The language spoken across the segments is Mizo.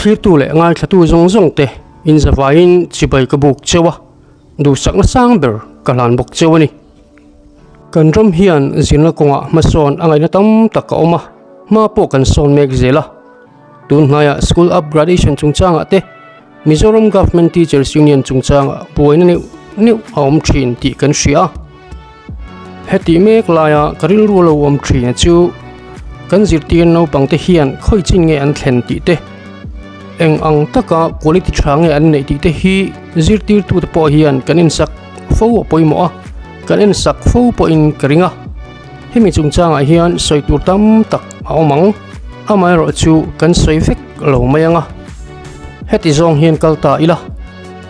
Thlirtu leh ngaithlatu zawng zawng te inzavaiin chibai ka buk cheu a, duhsakna sang ber ka hlan bawk cheu a ni. Kan ram hian zirna kawngah hmasawn a ngaihna tam tak a awm a, hma pawh kan sawn mek zel a. Tun hnaiah School Upgradation chungchangah te, Mizoram Government Teachers Union chungchangah buaina neuh neuh a awm thin tih kan hria a. Heti mek laia ka rilru lo awm thin chu kan zirtir naupangte hian khawi chin nge an thlen tih te, eng ang taka quality tha nge an neih tih te hi zirtirtute pawh hian kan ensak fo a pawimawh a, kan ensak fo pawhin ka ring a. Hemi chungchangah hian sawi tur tam tak a awm ang, amaherawhchu kan sawi vek lo mai ang a. Heti zawng hian kal ta ila,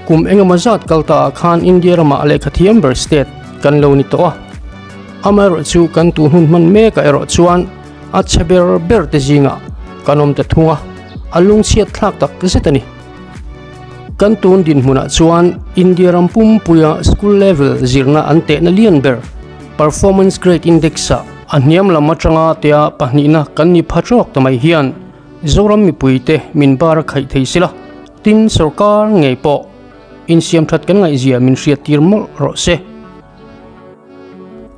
kum engemaw zat kal ta ah khan India ramah lehkha thiam ber state kan lo ni tawh a. Amaherawhchu kan tu hun hman mekah erawh chuan a chhe ber ber te zingah kan awm ta thung a, a lungchhiat thlak tak zet a ni. Kan tun dinhmunah chuan India ram pumpuia school level zirna an tehna lian ber Performance Grade Index-ah a hniam lam atanga tia pahnihna kan ni pha trawk ta mai hian Zoram mipuite min bar a khaih thei sila, tin sorkar ngei pawh insiam that kan ngaihzia min hriattir mawlh rawh se.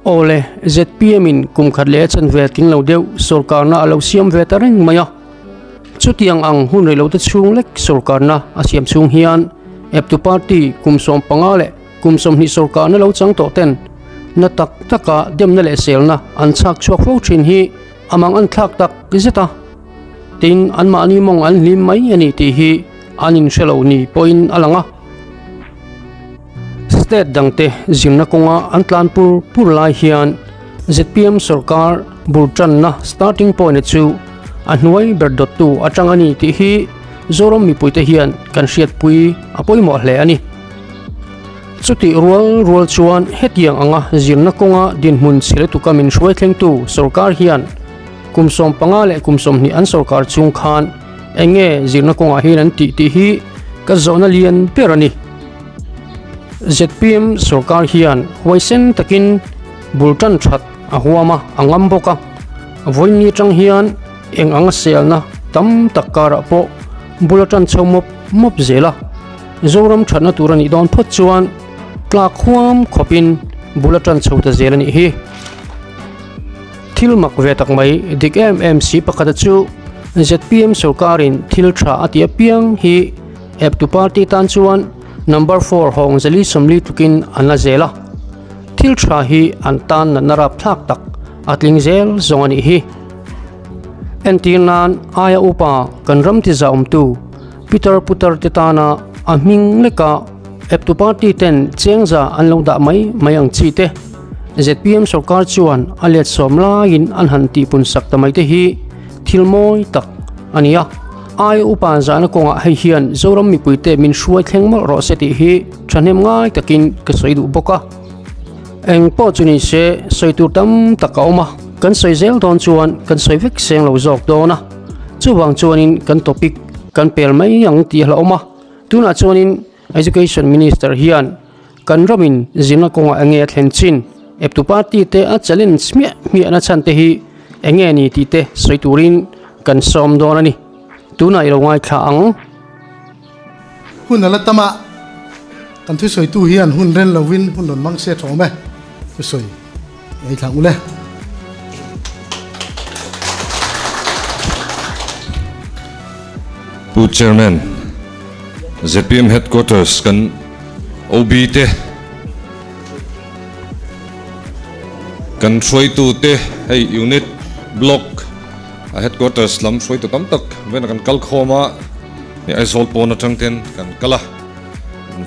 Awle, zpm in kum khat leh a chanve tling lo deuh sorkarna a lo siam ve ta reng mai a. Chutiang ang hun rei lote chhung lek sorkarna a siam chhung hian eptu party kum 15 leh kum 20 sorkarna lo chang tawh ten na tak taka demna leh selna an chhak chhuak fo thin hi a mang an thlak tak zet a. Tin, anmahni mawng an hlim mai a ni tih hi an inhre lo ni pawhin a lang a. State dangte zirna kawnga an tlan pur pur lai hian zpm sorkar bul tanna starting point chu a hnuai ber dawttu atang a ni tih hi Zoram mipuite hian kan hriatpui a pawimawh hle a ni. Chutih rual rual chuan hetiang anga zirna kawnga dinhmun chhe lutuka min hruai thlengtu sorkar hian kum 15 leh kum 20 an sorkar chung khan eng nge zirna kawngah hian an tih tih hi ka zawhna lian ber a ni. Zpm sorkar hian huaisen takin bul tan that a huam a, a ngam bawk a. Vawiin atang hian eng anga selna tam tak karah pawh bul a tan chho mawp mawp zel a. Zoram thatna tur a nih dawn phawt chuan tlak huam khawpin bul a tan chho ta zel a nih hi. Thil mak ve tak mai dik em em si pakhata chu zpm sorkarin thil tha a ti apiang hi eptu party tan chuan number 4 hawng zali sawmli tlukin an la zel a. Thil tha hi an tan natna rap thlak tak a tling zel zawng a nih hi. Entir nan aia upa kan ram ti zaumtu Peter Putar te tana a hming leka eptu party ten chengza an lo dah mai mai ang chi te. Zpm sorkar chuan a let sawm laiin an han tihpun sak ta mai te hi thil mawi tak a ni a. Ai upa zahna kawngah hei hian Zoram mipuite min hruai thleng mawlh rawh se tih hi thahnem ngai takin ka sawi duh bawk a. Eng pawh chu ni se sawi tur tam tak a awm a, kan sawi zel dawn chuan kan sawi vek seng lo zawk dawn a. Chuvang chuanin kan topic kan pel mai ang tih a hlauhawm a. Tunah chuanin Education Minister hian kan ramin zirna kawngah eng nge a thlen chin, eptu party te a challenge hmiah hmiahna chhan te hi eng nge ni tih te sawi turin kan sawm dawn a ni. Tunah i lo ngaithla ang. Hun a la tam a, kan thusawitu hian hun ren lovin hun rawn hmang se tha awm e, thusawi ngaithla ang u le. Pu Chairman, zpm Headquarters kan OB te, kan hruaitu te, hei Unit, Block a Headquarters lam hruaitu tam tak vena kan kal khawm a, hei Aizawl pawn atang ten kan kal a,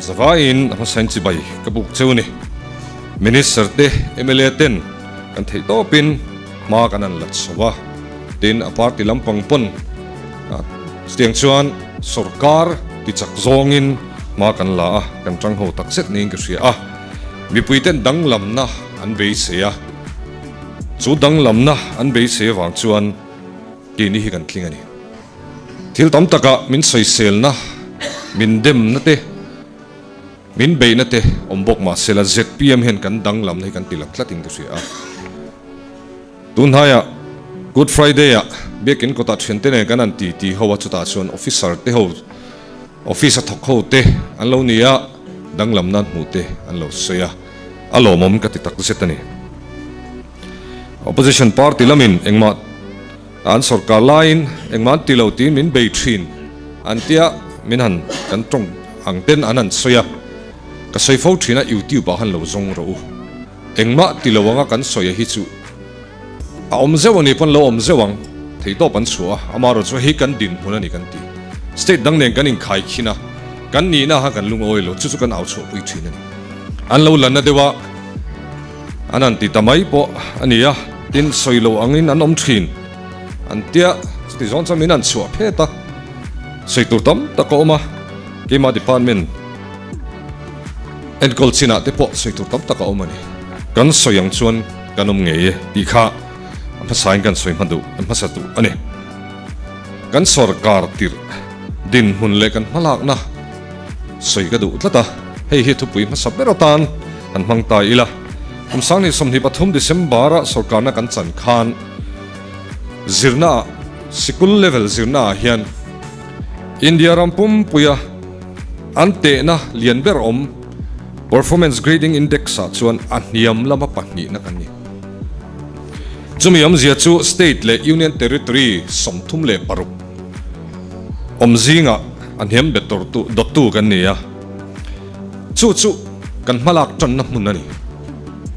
zavaiin a hmasain chibai ka buk cheu a ni. Minister te, mla ten kan theih tawpin hma kan han la chho a, tin a party lampang pawn chutiang chuan sorkar tichak zawngin hma kan la a, kan tang ho tak zet niin ka hria a. Mipui ten danglamna an beisei a, chu danglamna an beisei avang chuan keini hi kan tling a ni. Thil tam takah min sawiselna, min demna te, min beihna te awm bawk mah sela zpm hian kan danglamna hi kan ti lang tlatin ka hria a. Tunhnaiah. Good Friday ah biakin kawtah thiante nen kan han ti ti ho a, chutah chuan officer te ho, office a thawk ho te an lo ni a, danglam nan hmuh te an lo sawi a, a lawmawm ka ti tak zet a ni. Opposition party lamin engmah an sorkar laiin engmah an ti lo tiin min bei thin an tia, min han kan tawng ang ten an han sawi a, ka sawi fo thin a, YouTube ah han lo zawng rawh u. Engmah ti lo anga kan sawi a hi chu a awm zeuh a ni pawn lo awm zeuh ang, theihtawp an chhuah a, amaherawh chu hei kan dinhmun a ni kan ti. State dang nen kan inkhai khin a, kan nihna kha kan lungawi lo, chu chu kan au chhuahpui thin a ni. An lo lanna deuh a, an han ti ta mai pawh a ni a, tin sawi lo angin an awm thin an tia, chuti zawng chuan min han chhuah phet a, sawi tur tam tak a awm a, keimah department, Enkawl chinah te pawh sawi tur tam tak a awm a ni. Kan sawi ang chuan kan awm ngei e tih kha a hmasain kan sawi hma duh, a hmasa duh a ni. Kan sawrkar tirh dinhmun leh kan hmalakna sawi ka duh tlat a, hei hi thupui hmasa ber atan han hmang ta ila. Kum 2023 December-a sawrkarna kan chan khan zirnaah, sikul level zirnaah hian India ram pumpuia An tehna lian ber awm Performance Grading Index ah chuan a hniam lama pahnihna kan ni. Chumi awmzia chu State leh Union Territory 36 awm zingah a hniam bet dawttu kan ni a. Chu chu kan hmalak tanna hmun a ni.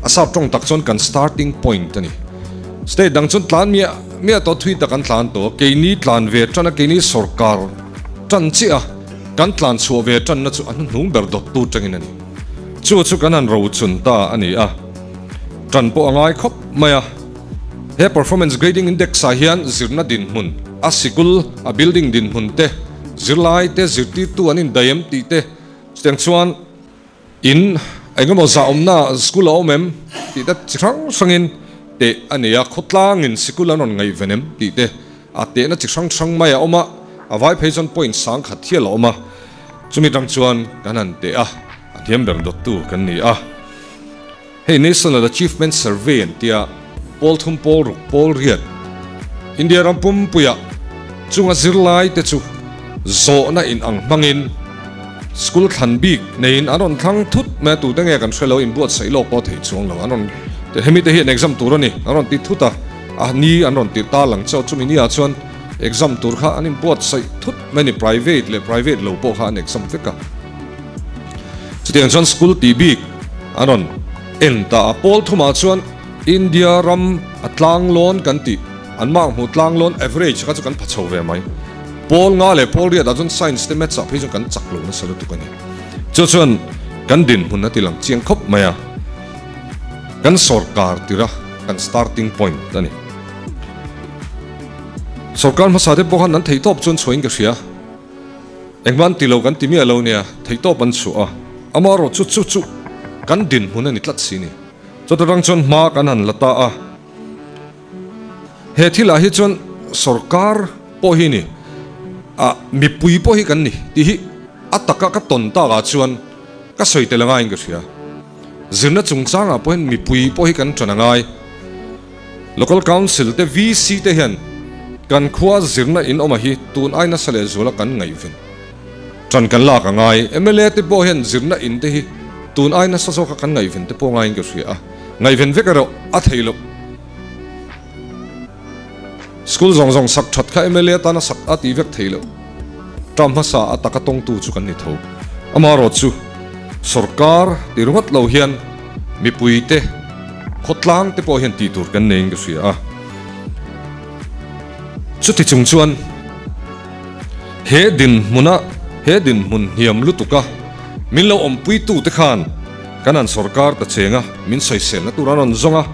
A sap tawng tak chuan kan starting point a ni. State dang chuan tlan miah miah tawh thui tak an tlan tawh a, keini tlan ve tan a, keini sorkar tan chiah a. Kan tlan chhuah ve tanna chu a hnuhnung ber dawttu tangin a ni. Chu chu kan han rochun ta a ni a, tan pawh a ngai khawp mai a. He Performance Grading Index ah hian zirna dinhmun, a sikul, a building dinhmun te, zirlai te, zirtirtu an indaih em tih te, chutiang chuan in engemaw zah awmna school a awm em tih te chi hrang hrangin teh a ni a, khawtlangin sikul an rawn ngaihven em tih te a tehna chi hrang hrang mai a awm a, a vai phei chuan point sang khat hial a awm a, chumi tang chuan kan han teh a, a hniam ber dawttu kan ni a. Hei National Achievement Survey an tia, pawl thum pawl ruk pawl riat India ram pumpuiah chunga zirlai te chu zawhna in ang hmangin school thlan bik neiin an rawn thlang thut mai a, tute nge kan hre lo inbuatsaih lawk pawh theih chuang lo an rawn hemi te hi an exam tur a ni an rawn ti thut a, a ni an rawn tirh ta lang chauh chumi nia chuan exam tur kha an inbuatsaih thut mai a ni private leh private lo pawh kha an exam vek a. Chutiang chuan school tih bik an rawn en ta a, pawl thumah chuan India ram a tlanglawn kan tih, an mark hmuh tlanglawn average kha chu kan pha chho ve mai. Pawl nga leh pawl riatah chuan science te maths ah phei chuan kan chak lo nasa lutuk a ni. Chu chuan kan dinhmun a ti lang chiang khawp mai a, kan sawrkar tira kan starting point a ni. Sawrkar hmasa te pawh khan an theihtawp chuan chhuahin ka hria. Engmah an ti lo kan ti miah lo nia, theihtawp an chhuah a, amaherawh chu chu chu kan dinhmun a ni tlat si ni. Chawt atang chuan hma kan han la ta a, he thilah hi chuan sorkar pawh hi ni, ah mipui pawh hi kan ni tih hi a taka ka tawn takah chuan ka sawi tel angaiin ka hria. Zirna chungchangah pawhin mipui pawh hi kan ṭan angai. Local Council te VC te hian kan khua zirna in awm a hi tun ai nasa leh zuala kan ngaihven tan kan lak a ngai. Mla te pawh hian zirna in te hi tun ai nasa zawka kan ngaihven te pawh ngaiin ka hria a, ngaihven vek erawh a thei loh. School zawng zawng sak that kha mla atana sak a tih vek thei loh. Term hmasa a taka tawngtu chu kan ni tho. Amaherawh chu sorkar ti ringawt lo hian mipui te, khawtlang te pawh hian tih tur kan neiin ka hria a. Chuti chung chuan he dinhmuna he dinhmun hniam lutuk a min lo awmpuitu te khan kan han sorkar ta cheng a, min sawiselna tur an rawn zawng a,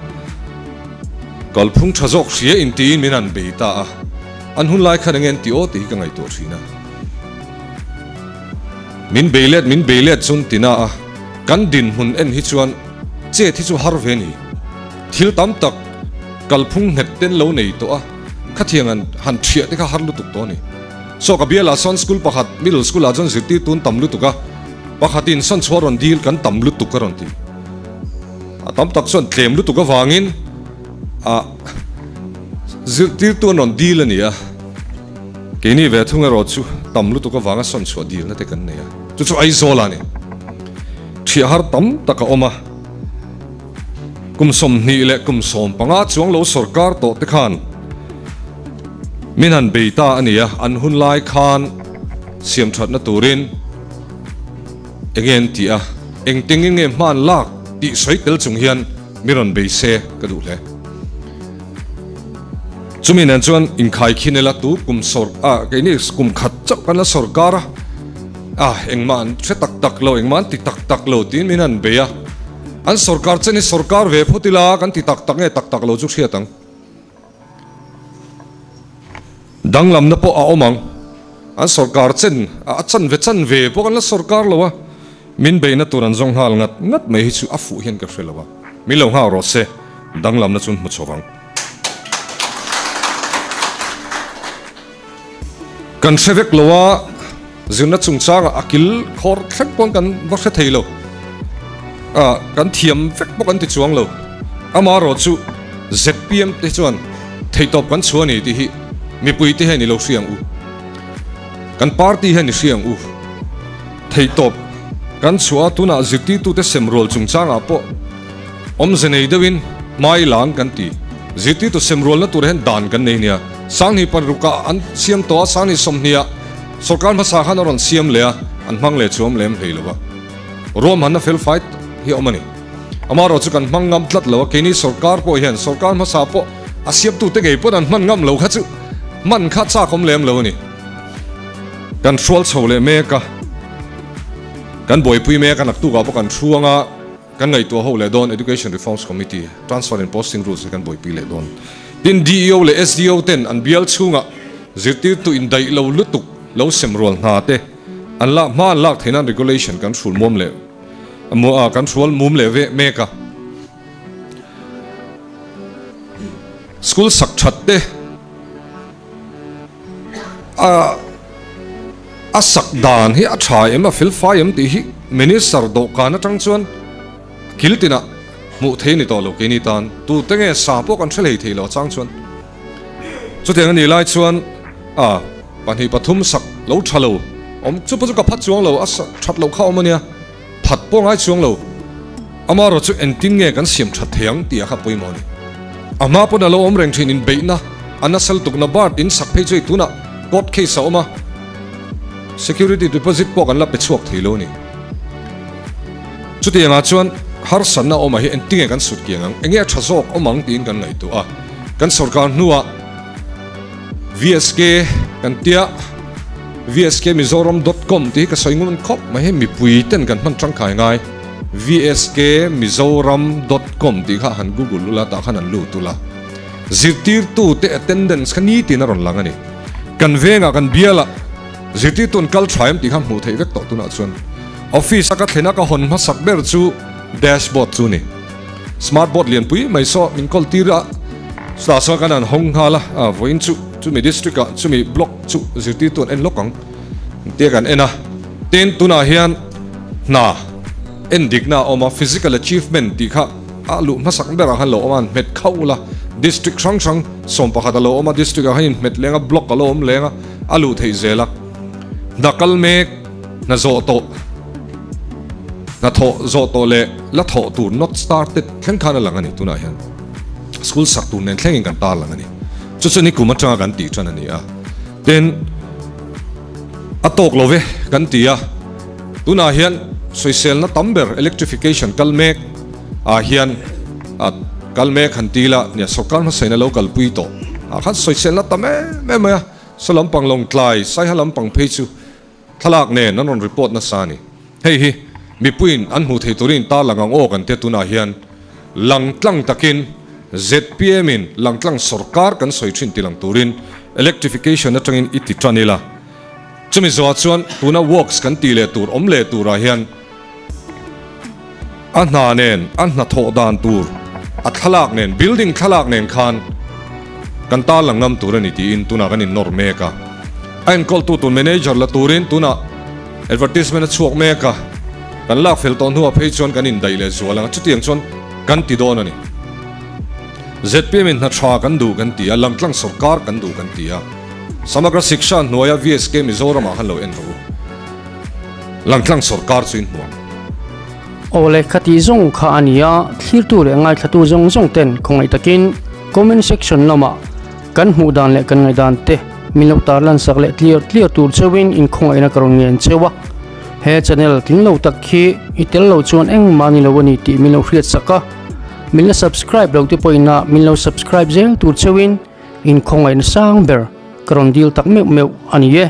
kalphung tha zawk hria intiin min han bei ta a. An hun lai khan enge an ti aw tih hi ka ngaihtuah thin a. Min bei let min bei let chun tina a kan dinhmun en hi chuan chet hi chu har ve ni. Thil tam tak kalphung nghet ten lo nei tawh a, khatiang an han thiah te kha har lutuk tawh a ni. Saw ka bialah sawn school pakhat middle school ah chuan zirtirtu an tam lutuk a, pakhatin sawn chhuah rawn dil kan tam lutuk a rawn ti. A tam tak chuan tlem lutuk avangin a. Zirtirtu an rawn dil a ni a, keini ve thung erawh chu tam lutuk avanga sawn chhuah dilna te kan nei a, chu chu Aizawl a ni. Thiah har tam tak a awm a, kum 20 leh kum 15 chuang lo sawrkar tawh te khan min han bei ta a ni a, an hun lai khan siam thatna turin enge an ti a, engtengin nge hman lak tih sawi tel chung hian mi rawn bei se ka duh hle. Chumi nen chuan inkhai khin ila tu kum sawr a keini kum khat chauh kan la sawrkar a, a engmah an hre tak tak lo engmah an ti tak tak lo tiin min han bei a, an sawrkar chen hi sawrkar ve phawt ila kan ti tak tak nge tak tak lo chu hriat ang. Danglamna pawh a awm ang, an sawrkar chen a chan ve chan ve pawh kan la sawrkar lo a, min beihna tur an zawng nghal ngat ngat mai hi chu a fuh hian ka hre lo a, min lo nghak rawh se danglamna chu an hmu chho vang. Kan hre vek lo a, zirna chungchangah a kil khawr thleng pawn kan va hre thei lo. A, kan thiam vek bawk an ti chuang lo. Amaherawh chu ZPM te chuan theihtawp kan chhuah a ni tih hi mipui te hian i lo hria ang u. Kan party hian i hria ang u. Theihtawp kan chhuah a, tunah zirtirtute semrual chungchangah pawh Awmze nei deuhin hmai lang kan ti. Zirtirtu semrualna tur hian dan kan nei nia. Sanghnih parukah an siam tawh a, sanghnih sawmhniah sorkar hmasa khan a rawn siam leh a, an hmang leh chu awm lem hlei lo a. Ruahmanna fel fai hi a awm a ni. Amaherawh chu kan hmang ngam tlat lo a, keini sorkar pawh hian sorkar hmasa pawh a siamtute ngei pawn an hman ngam lo kha chu hman kha chak awm lem lo a ni. Kan hrual chho leh mek a, kan buaipui mek a, naktukah pawh kan hruang a. Kan ngaihtuah ho leh dawn Education Reforms Committee, Transfer and Posting Rules hi kan buaipui leh dawn. Tin, DEO leh SDO ten an bial chhungah zirtirtu indaih lo lutuk lo sem rual hna te an lak hma an lak theih nan regulation kan hrul muam leh kan hrual mum leh ve mek a. School sak that te A a sak dan hi a tha em a fel fai em tih hi Minister dawhkan atang chuan kil tinah hmuh thei a ni tawh lo keini tan tute nge sa pawh kan hre hlei thei lo a chang chuan chutiang a nih lai chuan a pahnih pathum sak lo tha lo awm chu pawh chu ka phat chuang lo a sak that loh kha awm a nia phat pawh ngai chuang lo amaherawh chu engtin nge kan siam that thei ang tih a kha pawimawh a ni. A hma pawn a lo awm reng thin inbeihna a nasal tukna Bart in sak phei chu hei tunah court case a awm a, security deposit pawh kan la pe chhuak thei lo a ni. Chutiangah chuan harsatna a awmah hi engtinge kan sut kiang ang, enge a tha zawk awm ang tiin kan ngaihtuah a, kan sorkar hnuah VSK kan tia vskmizoram.com tih hi ka sawi ngun khawp mai hei mipui ten kan hman tangkai ngai vskmizoram.com tih kha han google ula tah khan an lut ula zirtirtu te attendance kha nitin a rawn lang a ni kan vengah kan bialah zirtirtu an kal tha em tih kha hmuh theih vek tawh tunah chuan office a ka thlena ka hawn hmasak ber chu dashboard chu ni. Smart board lianpui mai saw min kawl tir a, chutah chuan kan han hawng nghal a, a vawiin chu chumi district ah chumi block chu zirtirtu an en lawk ang tia kan en a, tin tunah hian hna en dikna a awm a, physical achievement tih kha a luh hmasak berah khan lo awm a, an hmet khauh ula, district hrang hrang 11 a lo awm a, district ah khan inhmet leng a, block a lo awm leng a, a luh theih zel a, hna kal mek, hna zawh tawh. Hnathawh zawh tawh leh la thawh tur not started thleng khan a lang a ni. Tunah hian school sak tur nen thlengin kan tar lang a ni. Chu chu nikum atanga kan tih tan a ni a. Tin, a tawk lo ve kan ti a. Tunah hian sawiselna tam ber electrification kal mek ah hian a kal mek han ti ila nia sorkar hmasain a lo kalpui tawh ah khan sawiselna tam em em mai a. Saw lampang Lawngtlai, Saiha lampang phei chu Thlalak nen an rawn report nasa a ni. Hei hi mipuiin an hmuh theih turin tarlang ang aw kan tia tunah hian langtlang takin zpm in langtlang sorkar kan sawi thin ti lang turin electrification atangin i ti tan ila. Chumi zawhah chuan tuna works kan tih leh tur awm leh turah hian a hna nen a hnathawh dan tur a thlalak nen building thlalak nen khan kan tarlang ngam tur a ni tiin tunah kan innawr mek a. A enkawltu tur manager la turin tunah advertisement a chhuak mek a, kan lak fel tawh hnuah phei chuan kan indaih leh zual ang a, chutiang chuan kan ti dawn a ni. ZPM in hna tha kan duh kan ti a, langtlang sorkar kan duh kan ti a. Samagra Shiksha hnuaia VSK Mizoram ah khan lo en rawh u. Langtlang sorkar chu in hmu ang. Awle khati zawng kha a ni a, thlirtu leh ngaithlatu zawng zawng ten khawngaih takin comment section lamah kan hmuh dan leh kan ngaihdan te min lo tarlan sak leh tliar tliar tur cheuhin inkhawngaihna ka rawn ngen cheu a. He channel tling lo tak khi i tel lo chuan engmah ni lo a ni tih min lo hriat sak a, min la subscribe lo te pawhin a min lo subscribe zel tur cheuhin inkhawngaihna sang ber ka rawn dil tak meuh meuh a ni e.